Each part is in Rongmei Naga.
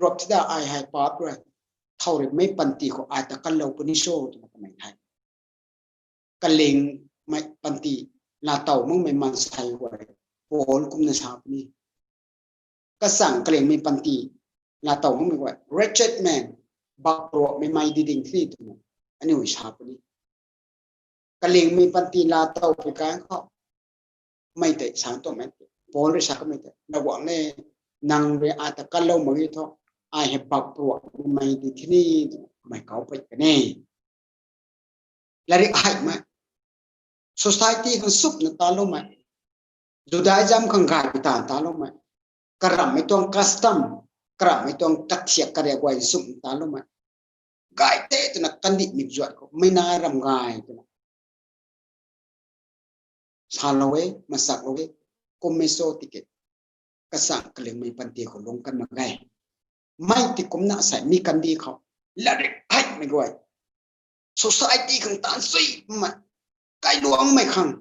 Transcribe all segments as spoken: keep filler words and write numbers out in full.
ruap thida ai hei paap rui thau rimei panty khou ai ta kanlou puni cho twna kamei hei kalingmei panty laatow makmei maansei guay Paul kumna sa puni. Kachang kalingmei panty laatow makmei guay wretched man, bak ruapmei mei di ding thini twna aniu sa puni. Kalingmei panty laatow pui kan khou mei tei sa tuang mei, Paul rui sa kamei tei, Ravguangc le, nang rui ai ta kanlou mak ge thu, ai hei bak ruapmei mei di thini twna kamei kau pui kan e. Lairik heimei, society khang supna taloumei, Judaism khang gaypui ta taloumei, karamhmei tuang custom, karamhmei tuang kathiak kariak guay supna taloumei, gay the twna kandihmei zuat khou mei nai ram gay twna salou e, masaklou e, kummei cho tiki kachang kalingmei panty khou lung kan mak ge. Mei ti kumna sei mi kandih khou lairik heimei guay society khang taanv chuimei, kailuangmei khang,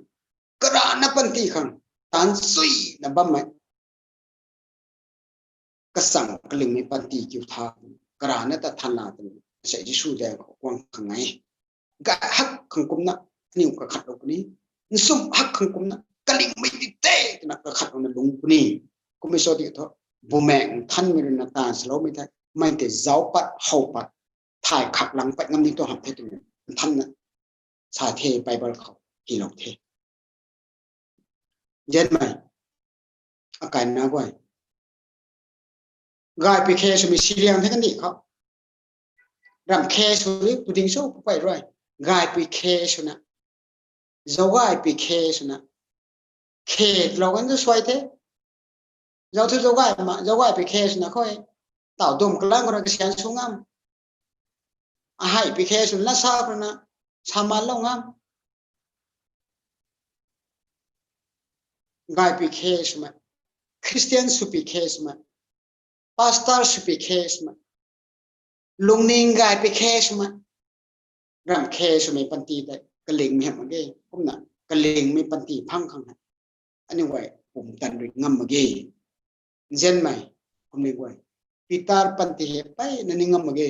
karana panty khang taanv chuina bammei, kachang kalingmei panty kiu tha, karana ta thanna twna sei Jisu daeng khou guang khang e. Gay hak khang kumna aniu kakhatlou puni, nsum hak khang kumna kalingmei di tei twna kakhatlouna lung puni. Kummei cho tiki thu, Bumaengh Nthanmei rui na taanv saloumei the, mei tei zauc pat how pat, thay khak lang pat ngam ni tu hamh the twna nthanna sa the, Bible khou hylou the. Nzianmei akaina guay, gaypui khe swmei siliang the kandih khou, ramh khe sw ri puding cho pupei rui, gaypui khe swna, zauc gaypui khe swna, khe lou kan tu suai the. Zauc thu zauc gay ma, zauc gaypui khe swna khou, taw dum kalang khou rui kasian sw ngam, aheipui khe swna lasa khou rui na saman lou ngam, gaypui khe swmei, Christian swpui khe swmei, pastor swpui khe swmei, lungning gaypui khe swmei, ramh khe swmei panty tei kalingmei hamh mak ge. Kumna kalingmei panty phang khang hei aniu guay pumtan rui ngam mak ge. Nzianmei, kumni guay, Peter panty hei mpeyna ni ngam mak ge.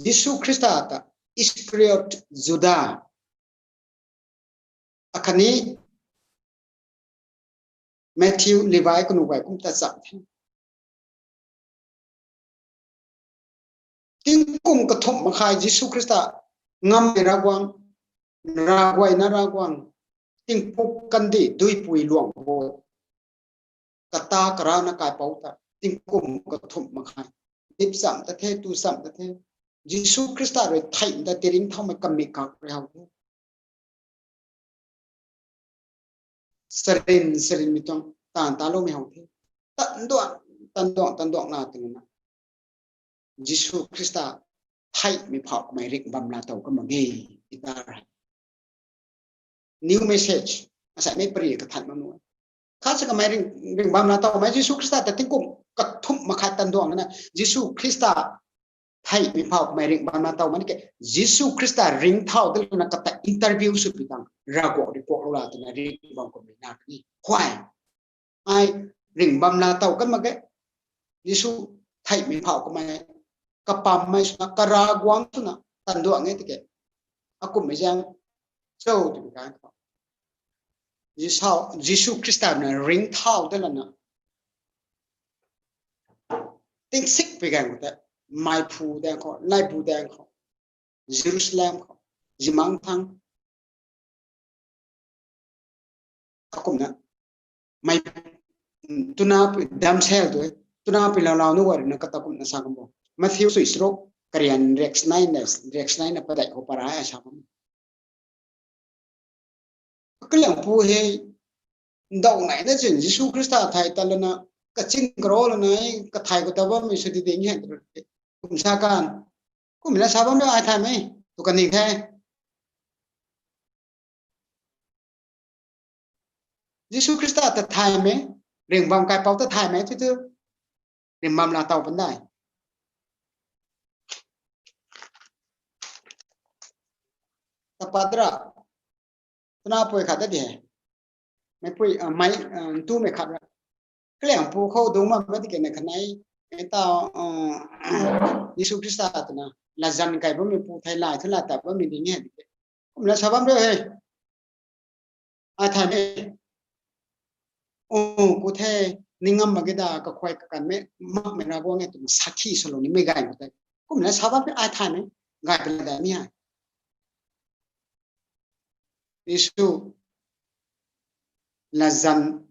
Jisu Khrista ta Iskariot Juda, akhatni Matthew, Levi kanu guay kum ta cham the. Tingkum kathumh makhai Jisu Khrista ngammei Ravguangc, Ravguayna Ravguangc, tingpuk kandih duipui luang bo, kata karana kaipouc ta tingkum kathumh makhai dip cham ta the, tu cham ta the. Jisu Khrista rui theih ta tiringc thaumei kamik kak rui how the. Sarin sarinmei tuang taanv taloumei how the. Tanduang, tanduang, tanduang na twna Jisu Khrista theihmei phauh kamei ringhbam laatow kan mak ge, Peter hei. New message, asaimei pari kathan mak nu. Khat sa kamei ring, ringhbam laatowmei Jisu Khrista ta tingkum kathumh makhai tanduang na Jisu Khrista theihmei phauh kamei ringhbam laatowmei ni ke, Jisu Khrista ringcthau de lana kata interview swpui tang Ravguangc rui kuaklou la twna ringhbam kummei na kani. Huay, ai ringhbam laatow kan mak ge. Jisu theihmei phauh kamei kapammei swna, karavguangc swna tanduang e tiki, akumhmei zaeng cho twmei kan khou, Jisu, Jisu Khrista na ringcthau de lana tingsikpui ganv khou tei, meiphu daeng khou, neibu daeng khou, Jerusalem khou, zimangc thang, akumna mei, twna pui damsel tu, twna pui laulau nu guay rui na kata kumna sa kan bo. Matthew sui sruk, karian riak snei na, riak snei na padeih khou para ai sa bam. Kaliangpu hei, ndauh nei na chin Jisu Khrista thei ta lana, kaching karo lana, kathei khou ta bammei sw di ding hei, kum sa kan, kumna sa bammei ai thaymei tu kaning the. Jisu Khrista ta thaymei, ringhbam kaipouc ta thaymei tu tu, ringhbam laatow pandai. Tapat ra, twna pui khat ta di hei. Meipui, mei, ntumei khat ra. Kaliang pu khou dungc bam mei tiki na khanei, ei ta, uh, Jisu Khrista twna, lazan kai bammei pu thei lai thu la tat bammei ding e tiki. Kumna sa bam re he. Ai thay mei. Oh, ku the, ning ngam mak ge da, kakhuay kakan mei, mak mei Ravguangc e twna sakhi salou nimei gay khou tei. Kumna sa bam re ai thay mei, gay pela da ni hai. Jisu, lazan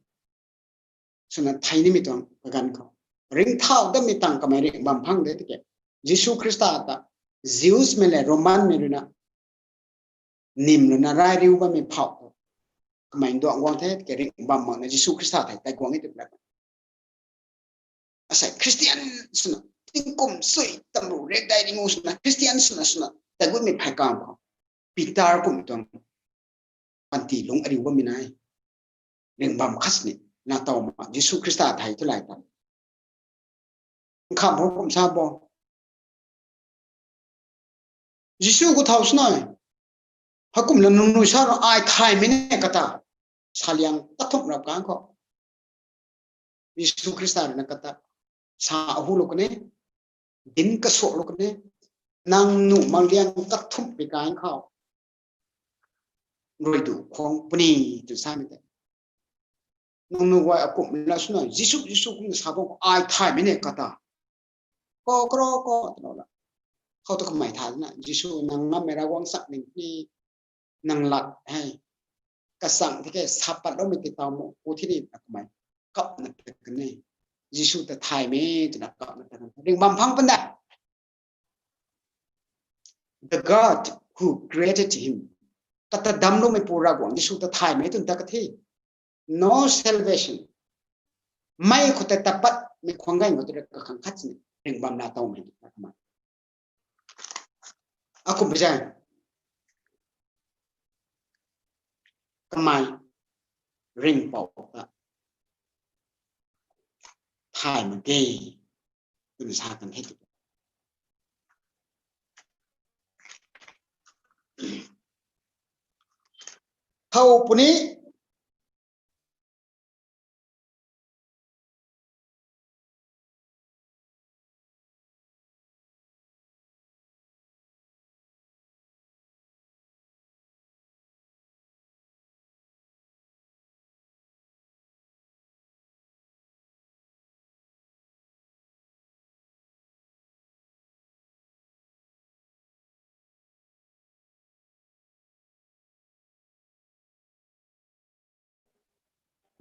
swna thei nimei tuang kaganv khou. Ringcthau datmei tang kamei ringh bam phang de tiki. Jisu Khrista ta, Jews mei le Roman mei rui na, nim rui na rai riu bammei phau khou. Kamei nduang guang the tiki ringh bam mak na Jisu Khrista thei tei guang e tw plat. Asei Christian swna, tingkum sui, tamru rek dai ring u swna, Christian swna swna, tei gutmei phey kam khou. Peter kum tuang panty lungc ariu bammei nai. Ringh bam khat ni, na taw ma, Jisu Khrista thei thu lai ta. Kham ho kum sa bo. Jisu khou thau swna. Hakum la nungnui sa ro ai thaymei ne kata. Saliang kathumh rap kan khou. Jisu Khrista rui na kata. Sa ahu lou kane. Dinc kasuak lou kane. Nang nuh mak liang kathumh pi kan khou. Rui du khwang puni tw samei tei. Nang nuh guay akum la swna, Jisu, Jisu kum sa bam khou ai thaymei ne kata. Ko, kro, ko, twna la. Khou tu kamei thay na, Jisu nang ngammei Ravguangc chakning ni, nang lat hei. Kachang tiki sa pat loumei ti taw mo, ku thi ni na kamei. Kapna tat kan e. Jisu ta thaymei, twna kapna tat kan e. Ringh bam phang pan da. The God who created him. Kata damcloumeipu Ravguangc Jisu ta thaymei twna tat ka the. No salvation. Mei khou tei tat patmei khwang ganv khou tu rui kakhang khat sini ringh bam la tawmei twna kamei. Akum pi zang. Kamei ringhpouc ta thay mak ge twna sa kan the tw. Khou puni.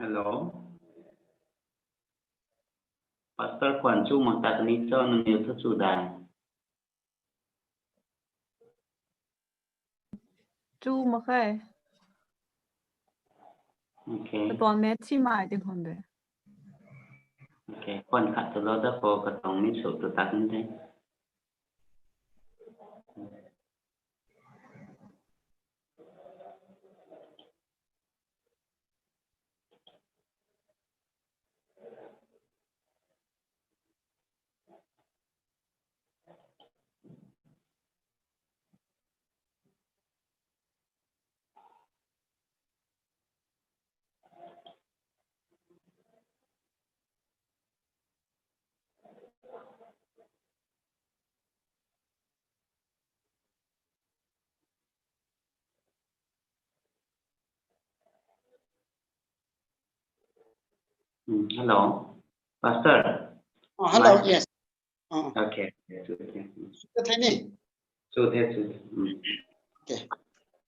Hello. Pastor khwan chu mak ta kani cho nangniw thu chu dai. Chu mak khe. Okay. Katuang net si mai ting khwan de. Okay, khwan khat tu lo da ko katuang ni su tu tak ni de. Mm, hello, Pastor. Oh, hello, yes. Oh. Okay, okay, okay. Chu the ni? Chu the, chu the. Mm. Okay.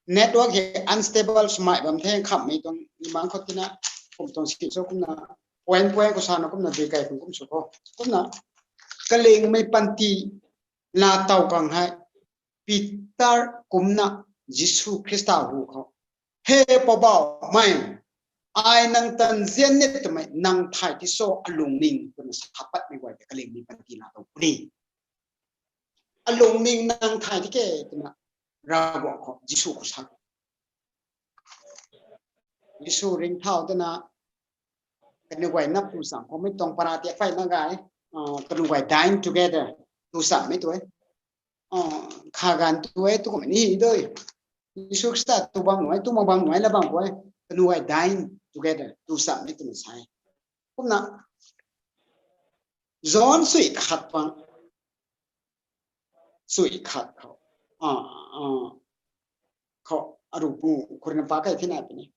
Network hei unstable swmei bam the, khamhmei tuang imang khou tina, kum tuang si so kumna, point, point khou sana kumna, dui kai kum kum su khou. Kumna, kalingmei panty la taw kang hei, Peter kumna Jisu Khrista hu khou. He Poubauhmei, ai nang ta nzian ni twmei nang thay ti so alungning twna sa patmei guay tei kalingmei panty la taw puni. Alungning nang thay ti ke twna Ravguangc khou, Jisu khou sa. Jisu ringcthau twna, kaniw guay nap tu cham khou mei tuang para ti phay na gay, ah, kaniw guay dine together tu chammei tu e. Ah, kha ganv tu e, tu kum ni dui. Jisu Khrista tu bam nuh e, tu mak bam nuh e, la bam khou e. Kaniw guay dine together tu chammei twna sa e. Kumna, John sui khat pang, sui khat khou, a, a, khou aru pu khurna pa kai thina puni.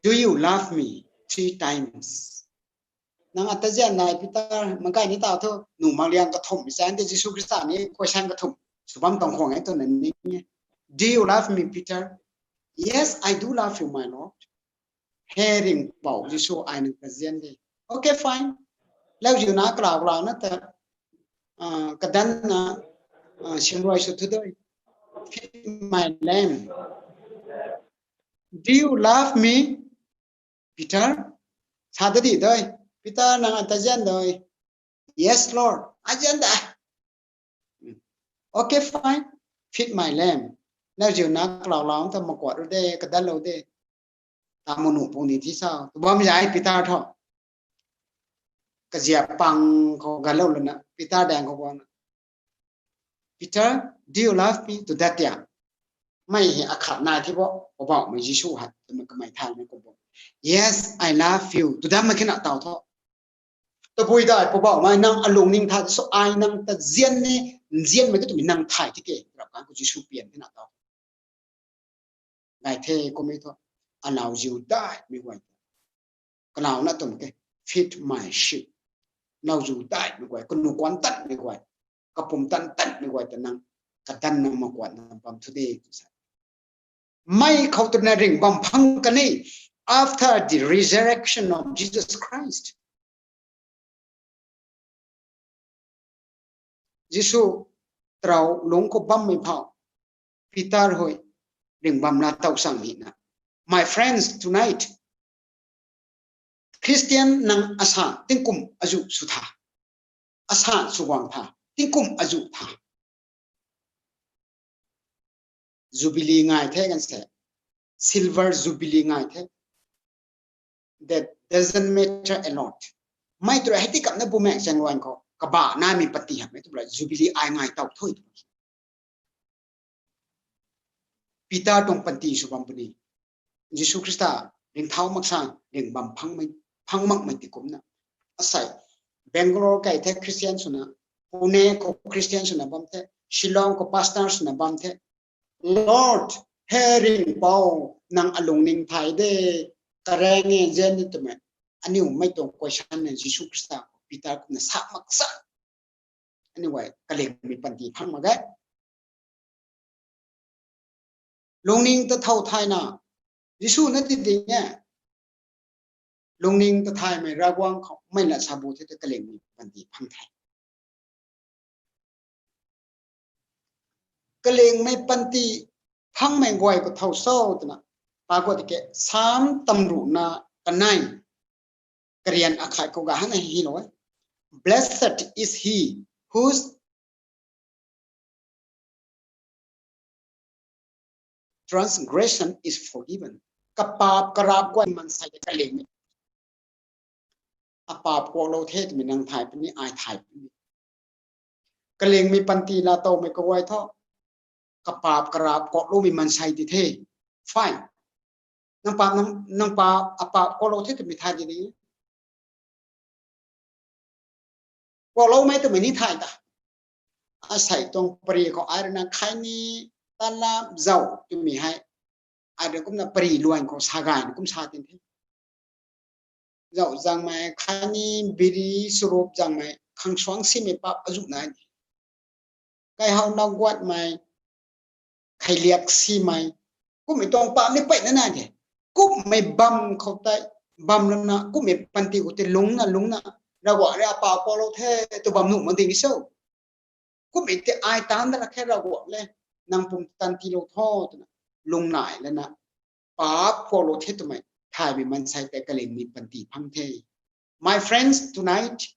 Do you love me? Three times. Nang ata zian nai Peter, makai ni ta thu, nu mang liang kathum, chan te Jisu Khrista ni question kathum sw bam tang khwang e twna ni. Do you love me, Peter? Yes, I do love you, my Lord. He ringhpouc Jisu, ai nang ta zian de. Okay, fine. Lauziu na kalau kalau na ta, ah, kadan na, ah, simruai sw thu doi. Feed my lamb. Do you love me, Peter? Sa ta di doi. Peter, nang ata zian doi. Yes, Lord. Ai zian da. Okay, fine. Feed my lamb. Lauziu na kalau kalau ta makuat ru de, kadan lou de. Tamu nu puni thi sa. Tu bam zai Peter tho. Kazia pang khou galou lana Peter daeng khou bam. Peter, do you love me? Tu dat tia. Mei hei akhat nai thi bo, Poubauhmei Jisu hei, twmei kamei thay na khou bam. Yes, I love you. Tu dat mei kina tau tho. Tabui dai Poubauhmei nang alungning thay, so ai nang ta zian ni, nzianmei ka twmei nang thay thi ke, rap kan khou Jisu pian kina tau. Ngai the kumei thu, alauziu daimei guay. Kanauna twmei ke, feed my sheep. Lauziu daimei guay, kanu kuan tanmei guay, kapum tan tanmei guay ta nang, kadan nang makuat nang bam thu de, tu sa. Mei khou twna ring bam phang kani, after the resurrection of Jesus Christ. Jisu tarou lungc khou bammei phou, Peter hui ring bam na taw sang ni na. My friends, tonight, Christian nang asan tingkum azu sw tha. Asan sw guang tha. Tingkum azu tha. Jubilee ngai the kan se. Silver Jubilee ngai the. That doesn't matter a lot. Mei tu ra hei ti kamna bumaeng chaeng luan khou kaba namei panty hamhmei tu ra Jubilee ai ngai taw tho. Peter tuang panty sw bam puni. Jisu Khrista ringcthau mak sang ring bam phang mei, phang makmei ti kumna. Asei, Bangalore kai the Christian swna, Pune khou Christian swna bam the, Shillong khou pastor swna bam the. Lord, he ringhpouc, nang alungning thay de, kareng e zian ni twmei. Aniu mei tuang question na Jisu Khrista khou Peter kumna sa mak sa. Aniu guay kalingmei panty phang mak ge. Lungning ta thau thayna, Jisu na ti ding e. Lungning ta thaymei Ravguangc khou mei na sa bu the ta kalingmei panty phang the. Kalingmei panty phangmei guay khou thau so twna, pa khou tiki Psalm tamruhna kanei, karian akhat khou ga hana hei lou e. Blessed is he whose transgression is forgiven. Kapaap karap guay mansei ta kalingmei. Apaap kuaklou the twmei nang thay puni, ai thay puni. Kalingmei panty laa towmei kaguay thu, kapaap karap kuakloumei mansei ti the. Fine. Nang paap, nang, nang paap, apaap kuaklou the twmei thay di ni. Kuakloumei twmei ni thay ta. Asei tuang pari khou ai ruina khaini, talap, zauh twmei hei. Ai rui kumna pari luan khou sa gayna kum sa tin the. Zauh zangmei, khaini, biri, surup zangmei, khang suang simei paap azu nai ni. Kaihau nau guatmei, khailiak simei, kummei tuang paap ni peyna nai the. Kummei bam khou tei, bam lana, kummei panty khou tei lungcna, lungcna, Ravguangc rui apaap kuaklou the, tw bam nuh mak ding ni so. Kummei tei ai taanc da ra khe Ravguangc le, nang pumtan tiilou tho twna, lungcnai lana, paap kuaklou the twmei, thaymei mansei tei kalingmei panty phang the. My friends, tonight,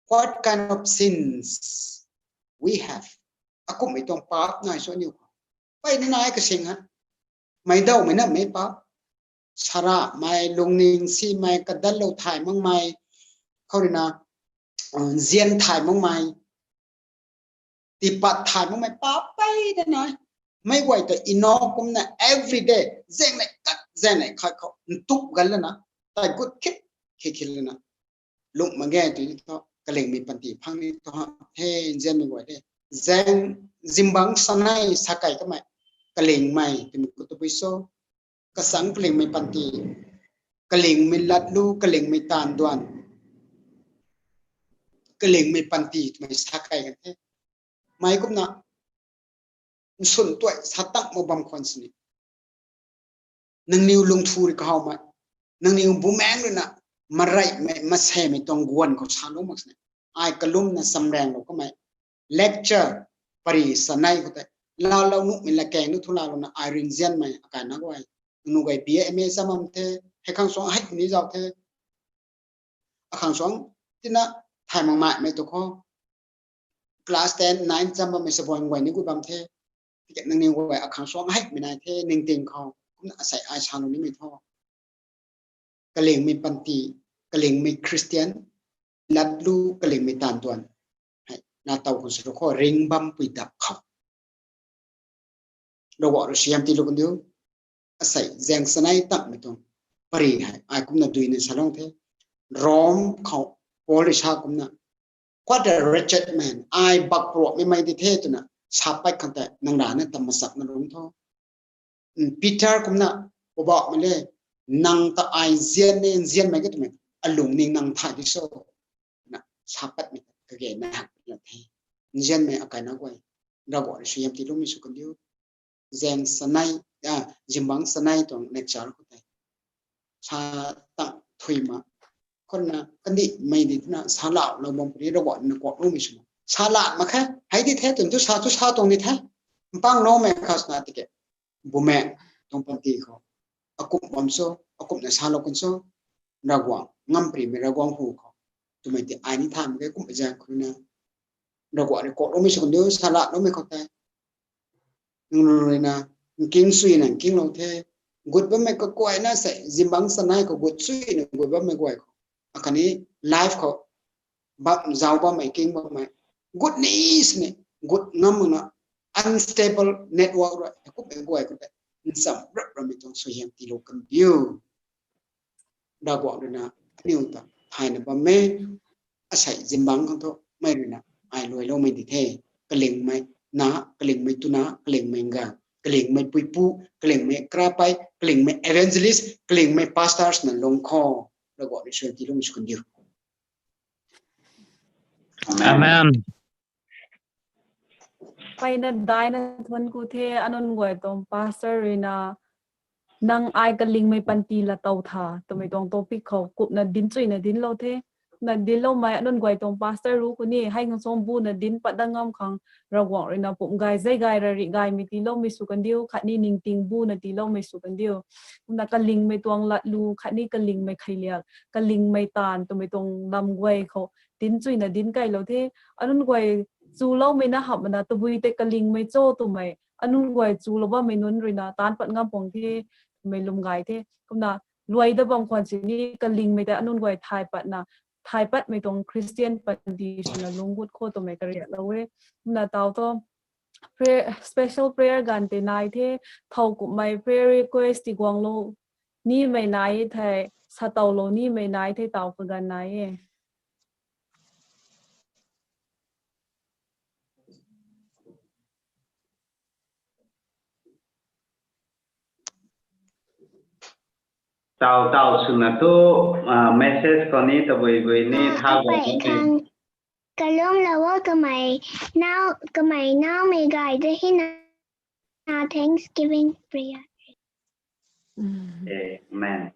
what kind of sins we have? Akummei tuang paap nai so aniu khou. Peyna nai kasing ha. Mei dawmei namei paap. Saramei, lungning simei, kadatlou thay makmei, khou ruina, uh, nzian thay makmei, tiipat thay makmei paap peyna nai. Mei guay ta ina kumna everyday, zaengnei kat, zaengnei khat khou, ntup gan lana, tei gut khit, khit khit lana. lung mak ge tw ni thu, kalingmei panty phang ni thu, he nzianmei guay de. Zaeng, zimbang sanei sa kai kamei, kalingmei twmei khou tabui cho, kasang kalingmei panty, kalingmei latlu, kalingmei taanv duan, kalingmei panty twmei sa kai kan the. Mei kumna, nsun tuai sa tang mak bam khwan sini. Nangniw lungthu rui kahawmei, nangniw bumaengc rui na, mareimei, masemei tuang guan khou sa lou mak sini. Ai kalumna samraeng lou kamei, lecture, pari sanei khou tei, laalou nuhmei lakaeng nu thu laalou na ai rinzianmei, akai na guay. Nangniw guay B A M A cham bam the, hei khang suang hei ni zau the. Akhang suang, tina, thay mak maimei tu khou. Class ten, nine cham bammei sabuan guay ni gut bam the. Ticket nangniw guay akhang suang hei mei nai the, ningting khou. Kumna asei ai sa lou nimei thu. Kalingmei panty, kalingmei Christian, latlu, kalingmei taanv duan. Hei, na taw khang sw khou, ring bam pui dap khou. Ravguangc rui suaihiam tiilou kan diu. Asei zaeng sanei tangmei tuang pari hei, ai kumna duina sa lou the. Rome khou Paul rui sa kumna, what a wretched man, ai bak pruakmei mei di the twna, sa pat khang tei, nang rana ta masak na lung tho. Peter kumna, Poubauhmei le, nang ta ai nzian e, nzianmei ka twmei, alung ning nang thay di so. Na, sa patmei kage na hak la the. Nzianmei akai na guay, Ravguangc rui suaihiam tiiloumei sw kan diu. Zaeng sanei, zimbang sanei tuang lecture khou tei, sa tang thui ma. Khou na, kandihmei di twna, sa lau lou bam puni Ravguangc na kuakloumei sw ma. Sa lat mak khe, hei di the twn tu sa tu sa tuang di the. Mpang loumei khou sna tiki, bumaengc tuang panty khou, akum bam cho, akumna sa lou kan cho, Ravguangc, ngamparymei Ravguangc hu khou, twmei ti ai ni thay mak ge kum zaeng khou na, Ravguangc rui kuakloumei sw kan diu, sa latloumei khou tei. Nang rui na, nking suina nkinglou the, gut bammei kakuayna sei, zimbang sanei khou gut suina gut bammei guay khou. Akhatni life khou, bam zau bammei, king bammei. Gut ni sini, gut ngam makna, unstable network rui, kummei guay khou tei, ncham rap rammei tuang suaihiam tiilou kan diu. Ravguangc rui na, aniu ta, thayna bammei, asei zimbang khang thu, mei rui na, ai luailoumei di the, kalingmei, na, kalingmei tuna, kalingmei nga, kalingmei puipu, kalingmei krapei, kalingmei evangelist, kalingmei pastors na lung khou, Ravguangc rui suaihiam tiiloumei sw kan diu. Amen. Mpeyna daina thuanc ku the, anunc guay tuang pastor rui na, nang ai kalingmei panty laa tow tha, twmei tuang topic khou, kumna dinc chuyna dinclou the. Na dincloumei, anunc guay tuang pastor ru khou ni, hei ngasang buna dinc pat dat ngam khang, Ravguangc rui na pumc gay, zei gay, rarih gaymei tiiloumei sw kan diu, khatni ningting buna tiiloumei sw kan diu. Kumna kalingmei tuang latlu, khatni kalingmei kheiliak, kalingmei taanv, twmei tuang lam guay khou, dinc chuyna dinc kailou the, anunc guay chuloumei na hamh mana, tabui tei kalingmei cho twmei, anunc guay chulou bammei nunc rui na, taanc pat ngam puang the, twmei lwm gay the. Kumna, luai dat bam khwan sini kalingmei tei anunc guay thay patna, thay patmei tuang Christian panty swna lungc gut khou twmei kariaklou e. Kumna taw thu, special prayer ganv tei nai the, thow kumhmei prayer request tiguanglou nimei nai e thei, satowlou nimei nai the, taw kaganv nai e. Taw taw swna thu, message khou ni tabui bui ni tha guang khang kalumlou o kamei, now kamei nowmei gay da hina, thanksgiving prayer. Amen.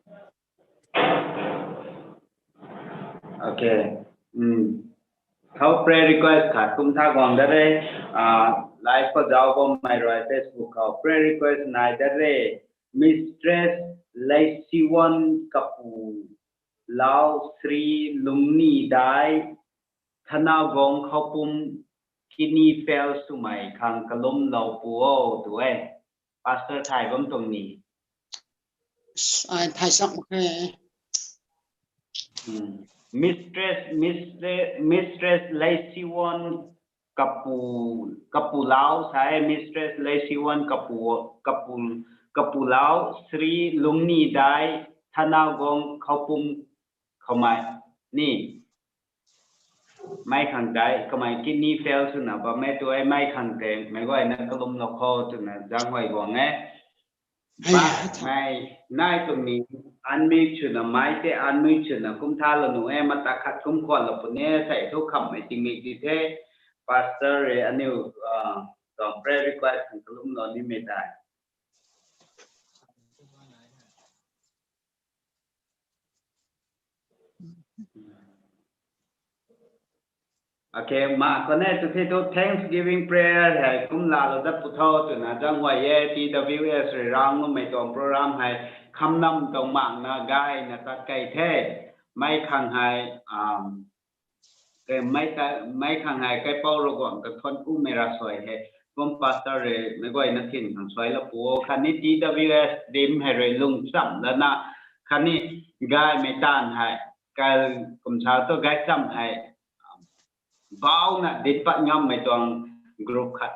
Okay. Thow prayer request khat kum tha guang da re. Live khou zauc bammei rui Facebook khou prayer request nai da re. Mistress Leisiwon Kapu Lau, Sri Lungni Dai, Thanaugong Khoupum, kidney fail swmei khang kalumlou pu o tw e. Pastor thay bam tuang ni. Ai thay sak mak khe. Mistress, Mistress, Mistress Leisiwon Kapu, Kapulau sa e, Mistress Leisiwon Kapu, Kapu, Kapulau, Sri Lungni Dai, Thanaugong Khoupum khoumei ni. Mei khang tei kamei kidney fail swna bammei tu e, mei khang tei meic guayna kalumlou kho twna zaenghuay guang e. Ba, mei nai twmei unmute swna, mei tei unmute swna kum thalou nuh e, mata khat kum khwanlou puni e, sei thu khamhmei tingmik di the. Pastor rui aniu tuang prayer request khang kalumlou nimei tei. Okay, ma khou ne tu the tu Thanksgiving prayer hei kum laalou dat pw tho twna zaenghuay e. T W S rui rangmei tuang program hei khamnam tuang makna gayna tat kei the. Mei khang hei, mei khang hei kaipouc Ravguangc kathuanc kumei ravsuai hei kum pastor rui meic guayna thin khang suailou pw o. Khatni T W S team hei rui lung cham lana, khatni gaymei taanv hei, kai kum sa tu gaychamv hei bauna dinc pat ngammei tuang group khat,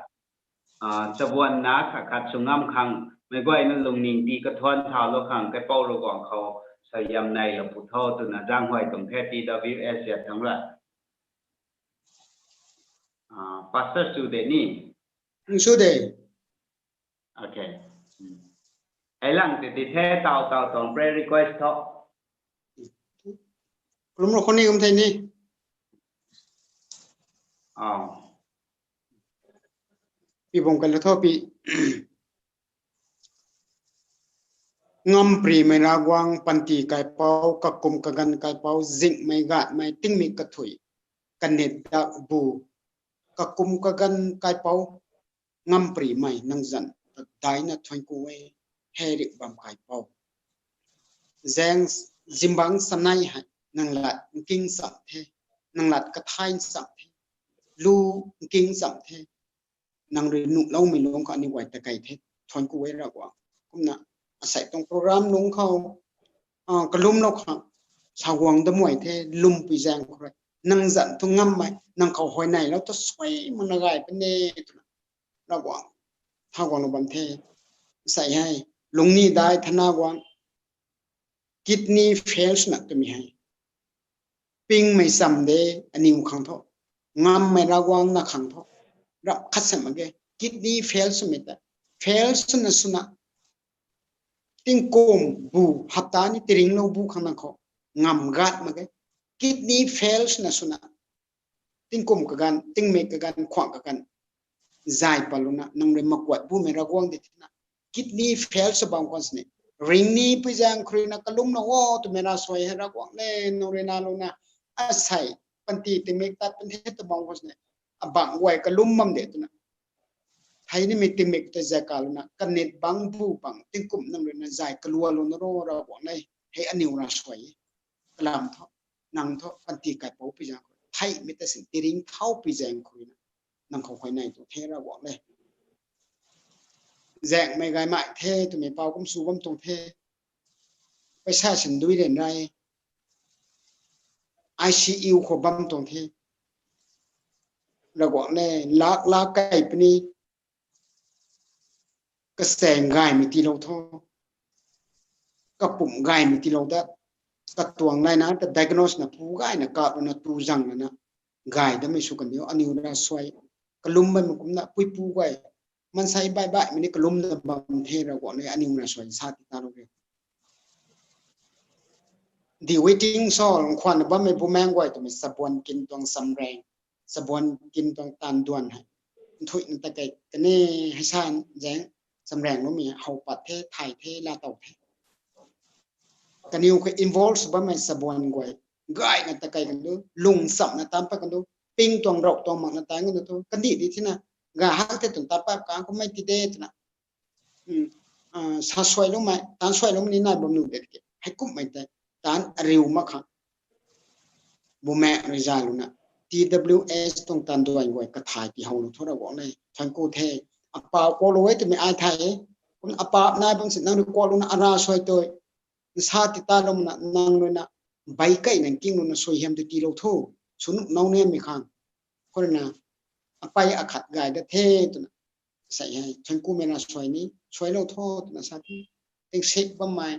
chabuan na khat khat sw ngam khang meic guayna lungning ti kathuanc thaulou khang kaipouc Ravguangc khou suaihiam neilou pw tho twna zaenghuay tuang the. T W S ya thangc ra, pastor sw de ni. Sw de. Okay. Hei lang tei ti the, taw taw tuang prayer request tho. Kalumlou khou ni kum the ni. Pi bam kailou tho pi. Ngamparymei Ravguangc, panty kaipouc, kakum kaganv kaipouc, zingmei gatmei, tingmik kathui, kanit dak bu, kakum kaganv kaipouc, ngamparymei nang zanc ta daihna thuanc ku e, hei rik bam kaipouc. Zaeng zimbangc sanei hei nang lat nking cham the, nang lat kathai cham the, lu nking cham the, nang rui nuhloumei lungc khou aniu guay ta kei the, thuanc ku e Ravguangc. Kumna asei tuang program lungc khou kalumlou khang sa guang damuay the, lumpui zaeng khou rui nang zanc thu ngammei, nang khou huayneylou thu suai makna gay puni twna Ravguangc, tha guanglou bam the. Asei hei lungni dai thana guang, kidney fail swna twmei hei pingmei cham de, aniw khang thu, ngammei Ravguangc na khang thu, rap khat sa mak ge. Kidney fail swmei ta, fail swna swna tingkum bu, hapta ni tiringlou bu khang nang khou ngam gat mak ge. Kidney fail swna swna tingkum kaganv, tingmik kaganv, khwang kaganv zay patlouna nang rui makuat bumei Ravguangc di thina, kidney fail sw bam khwan sini, ringni pui zaeng khou ruina kalumlou o twmei ravsuai hei Ravguangc le, nang rui nalouna asei panty tingmik tat pan the tw bam khwan sini, abangc guay kalum bam de twna, thei nimei tingmik tei zay kalouna kanit bangc bu bangc tingkum nang ruina zay kalualouna ro Ravguangc le, hei aniw ravsuai kalam thu, nang thu panty kaipouc pui zaeng khou theimei ta sin tiring thau pui zaeng khou ruina nang khou huayney tuang the Ravguangc le. Zaengmei gaymei the twmei pau kum sw bam tuang the. Paisa sin dui ren rei, I C U khou bam tuang the. Ravguangc le, lak lak kei puni, kasaeng gaymei tiilou tho, kapumc gaymei tiilou dat, katuang naina ta diagnose na pu gayna kalouna tu zang lana gay damei sw kan diu, aniw ravsuai kalum bammei kumna puipu guay maansei baih baihmei ni kalumna bam the Ravguangc le, aniw ravsuai sa ti talou re. The Waiting Soul, nkhwanna bammei bumaengc guay twmei chabuan kin tuang chamraeng, chabuan kin tuang taanv duan hei nthuihna ta kei kani, hei sa zaeng chamraengloumei how pat the, thay the, laatow the. Kaniw khou involve sw bammei chabuan guay gayna ta kei kan du, lung chamna taanc pat kan du, ping tuang rauh tuang makna taanc kan du thu kandih di thina, ga hak the twna tat pat kang kummei ti de twna sa suailoumei, taanc suailoumei ni nai bam nuh de tiki, heikumhmei tei taanc ariu mak khang bumaengc rui zaylouna T W S tuang taanv duan guay kathay tiihowlou thu Ravguangc le, thank you the. Apau kuaklou e twmei ai thay e. Kum apau nai bam si nang rui kuaklouna aravsuai tei nsa ti talouna nang ruina baic kei nang kinglouna suaihiam tei tiilou tho, sw nuh now nimei khang khou ruina apei akhat gay dat the twna sei hei thank you mei ravsuai ni suailou tho twna sa the. Tingsik bammei,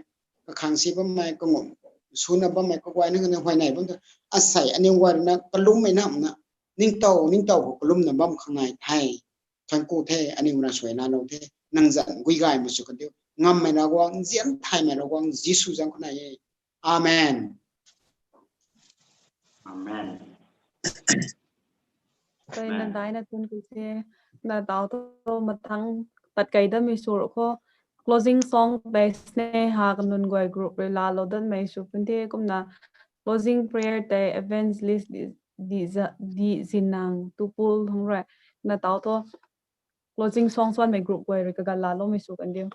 kakhang si bammei, kangum suna bammei kaguayna kaniw huayney bam tu, asei aniw guay rui na kalummei namna, ningtow ningtow khou kalumna bam khang nai the. Thank you the, aniw na suai na lou the, nang zanc gui gay ma sw kandiu. Ngammei Ravguangc, nzian thaymei Ravguangc Jisu zanc khou nai e. Amen. Amen. Tei na dai na tun ku the, na tau tu mathang tat kai damei sw khou, closing song tei Sneha kanunc guay group rui laalou datmei sw pun the. Kumna closing prayer tei evangelist di, di, za, di zinang tupul hang rui na tau tu closing song swanmei group guay rui kagan laaloumei sw kandiu.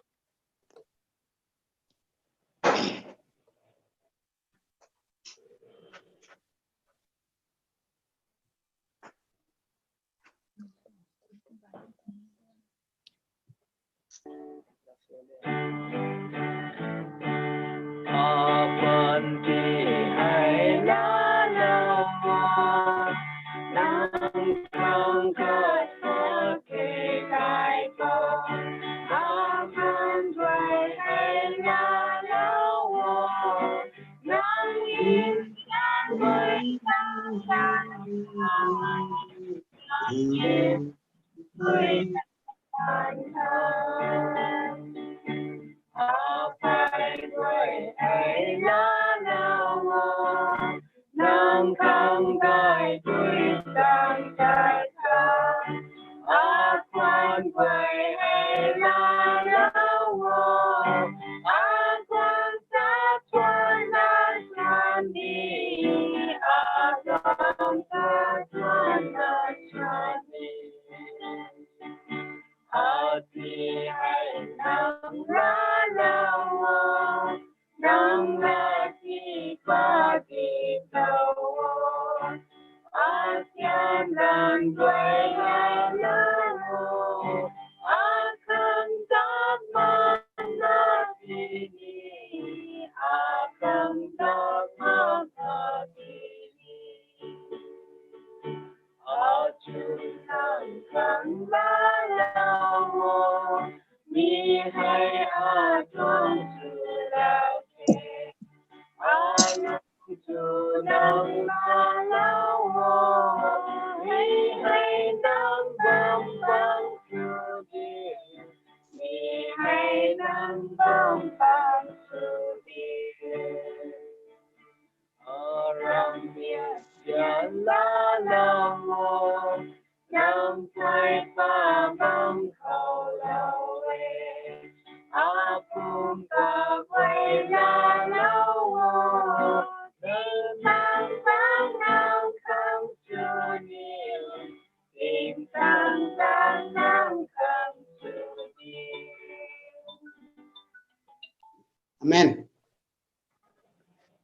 Amen.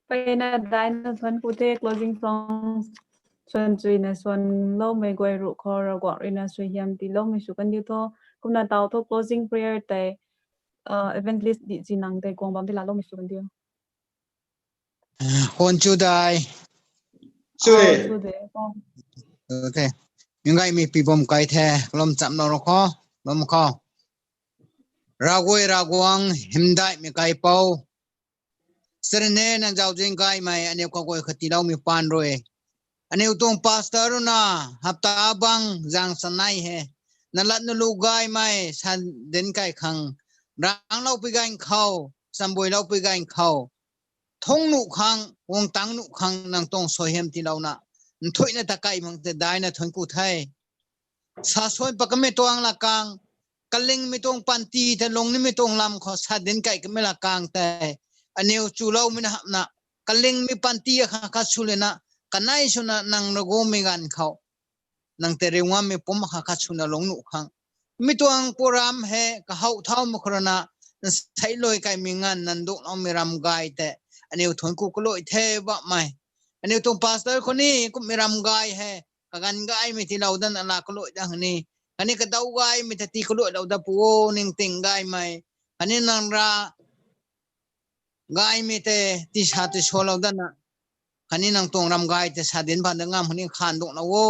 Peyna daina swan ku the, closing song swan chuina swan loumei guay ruh khou Ravguangc ruina suaihiam tiiloumei sw kandiu tho. Kumna tau tho closing prayer tei, uh, evangelist di zinang tei guang bam di laaloumei sw kandiu. Hon chu dai. Chu de. Chu de. Okay. Minggaymei pi bam kai the, kalum cham lou ro kho, bam kho. Ravguay Ravguangc hymdaihmei kaipouc. Srine nang zauzian gaymei aniu kaguay khou tiiloumei paan rui. Aniu tuang pastor rui na hapta bang zang sanei he. Na lat na lu gaymei sa dinc kai khang. Rangloupui ganv khou, chambuiloupui ganv khou. Thungc nuh khang, guang tangc nuh khang nang tuang suaihiam tiilouna. Nthuihna ta kai mang tei daina thuanc ku the. Sa suan pat kamei tuang lakang, kalingmei tuang panty tei lungnimei tuang lam khou sa dinc kai kamei lakang tei. Aniu chuloumei na hapna, kalingmei panty akhat khat sw lana, kanei swna nang Ravguangc mei ganv khou. Nang tei riu ngammei pumc akhat khat swna lungc nuh khang. Mi tuang program hei kahow thau mak khou rui na, nsei lui kaimei nganv nang duloumei ram gay tei. Aniu thuanc ku kalui the bammei. Aniu tuang pastor khou ni kummei ram gay hei, kaganv gaymei tiilou dan ala kalui dan ni. Khatni kadaw gaymei ta tii kaluilou dat pu o, ningting gaymei. Khatni nang ra gaymei tei tii sa tei salou dana. Khatni nang tuang ram gay tei sa dinc pan da ngam khatni khan duklou o.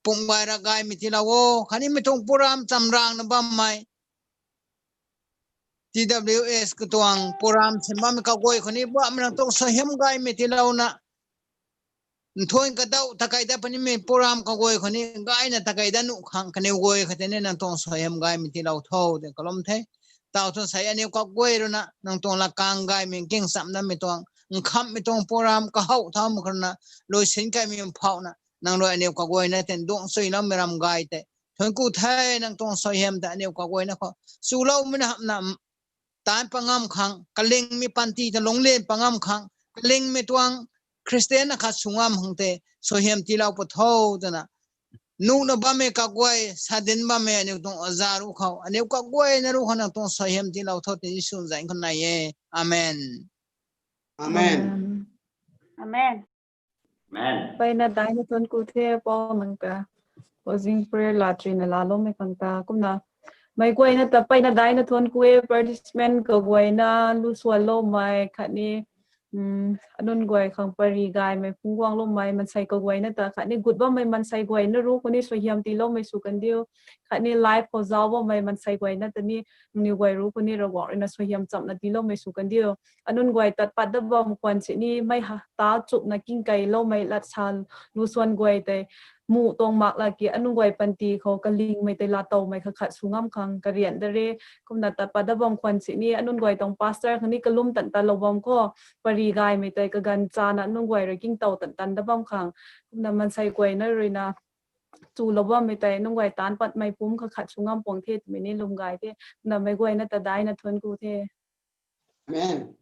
Pumc gay ra gaymei tiilou o. Khatni mi tuang program chamrangna bammei. T W S katuang program sembam kaguay khou ni bam nang tuang suaihiam gaymei tiilouna, nthuan kadauh takai dat punimei program kaguay khou ni gayna takai dat nuh khang kaniw guay khatni nang tuang suaihiam gaymei tiilou tho twna kalum the. Tau thu sei aniw kaguay ruina nang tuang lakang gaymei nking cham datmei tuang, nkhamhmei tuang program kahow thaumei khou ruina luisin kaimei phauhna nang rui aniw kaguayna ten duang suiloumei ram gay tei thuanc ku the. Nang tuang suaihiam ta aniw kaguayna khou chuloumei na hamhna taanc pangam khang, kalingmei panty ta lungclen pangam khang, kalingmei tuang Khristian na khat sw ngam khang tei suaihiam tiilou pw tho twna nuhna bammei kaguay, sadin bammei aniw tuang aza ruc khou, aniw kaguayna ruc khou nang tuang suaihiam tiilou tho twna Jisu zanc khou nai e. Amen. Amen. Amen. Mpeyna daina thuanc ku the Paul nang ta closing prayer laa trina laaloumei khang ta kumna meic guayna ta mpeyna daina thuanc ku e. Participant kaguayna, lu suanloumei khatni anunc guay khang pary gaymei phungc guangloumei maansei kaguayna ta khatni gut bammei maansei guayna ruc khou ni suaihiam tiiloumei sw kandiu. Khatni live khou zauc bammei maansei guayna ta ni nangniw guay ruc khou ni Ravguangc ruina suaihiam chamna tiiloumei sw kandiu. Anunc guay tat pat dat bam khwan sini mei ta chupna kingkeiloumei lat sa lu suan guay tei muh tuang mak laki anunc guay panty khou kalingmei tei laatowmei khat khat sw ngam khang karian dat re. Kumna tat pat dat bam khwan sini anunc guay tuang pastor khang ni kalum tan tanlou bam khou pary gaymei tei kaganv chana anunc guay rui kingtow tan tan dat bam khang kumna maansei guayna ruina chulou bammei tei nunc guay taanc patmei pumc khat khat sw ngam puang the twmei ni lwm gay the. Kumna meic guayna ta daina thuanc ku the. Amen.